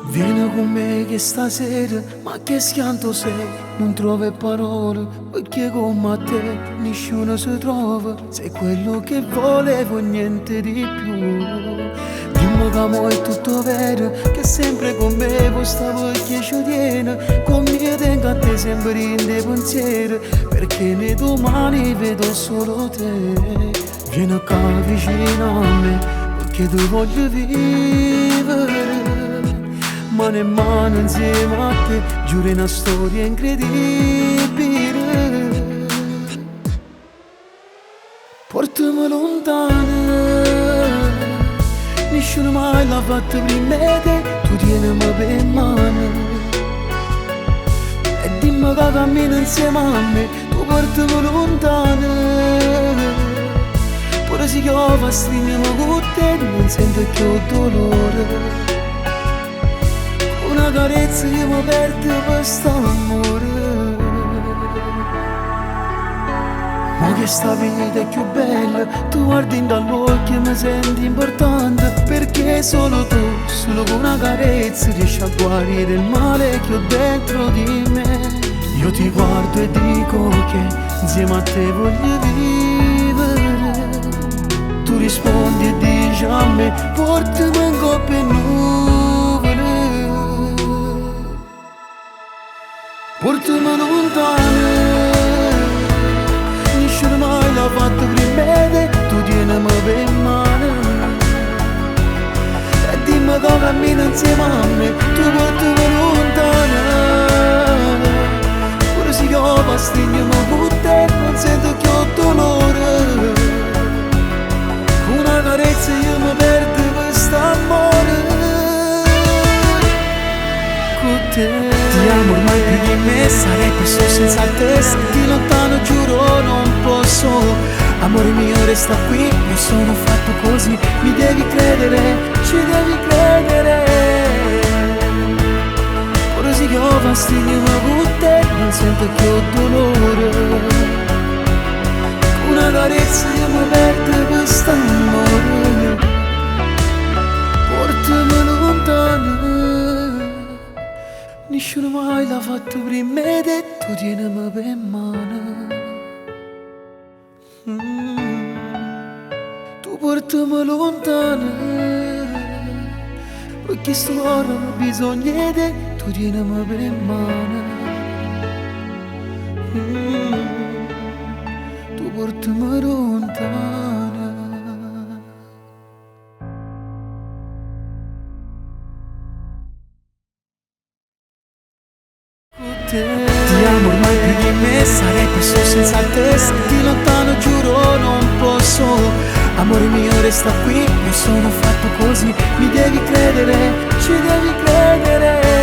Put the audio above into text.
Vieni con me che stasera, ma che schianto sei, non trovo parole, perché come a te nessuno si trova, sei quello che volevo, niente di più. Dimmi che mo è tutto vero, che sempre con me vuoi stare perché ci tieni, come io tengo a te sempre in dei pensieri, perché nei domani vedo solo te. Vieni qua vicino a me, perché ti voglio vivere. Mano in mano insieme a te, giuro è una storia incredibile. Portami lontano, nessuno mai l'ha fatto prima di te, tu tienimi per mano. E dimmi che cammini insieme a me, tu portami lontano. Pure se piove stringo con te, non sento più dolore. Una carezza io mi perdo per st'amore. Ma che sta vita è più bella, tu guardi dall'occhio e mi senti importante, perché solo tu, solo con una carezza riesci a guarire il male che ho dentro di me. Io ti guardo e dico che insieme a te voglio vivere. Tu rispondi e dici a me, portami in coppa 'e nuvole. Portami lontano, nessuno mai l'ha fatto prima di te, tu tienimi per mano. E dimmi che cammini insieme a me, tu portami lontano. Pure se piove stringo con te, non sento più dolore. Una carezza io mi perdo per st'amore. Con te. Ti amo ormai più di me, sarei perso senza te. Di lontano giuro non posso. Amore mio resta qui, io sono fatto così. Mi devi credere, ci devi credere. Pure se piove stringo con te, non sento più dolore. Una carezza io mi perdo per st'amore. Portami lontano, nessuno mai l'ha fatto prima di te, tu tienimi per mano. Tu portami lontano, perché sto cuore ha bisogno di te, tu tienimi per mano. Tu portami lontano. Ti amo ormai più di me, sarei perso senza te. Di lontano giuro non posso. Amore mio resta qui, io sono fatto così. Mi devi credere, ci devi credere.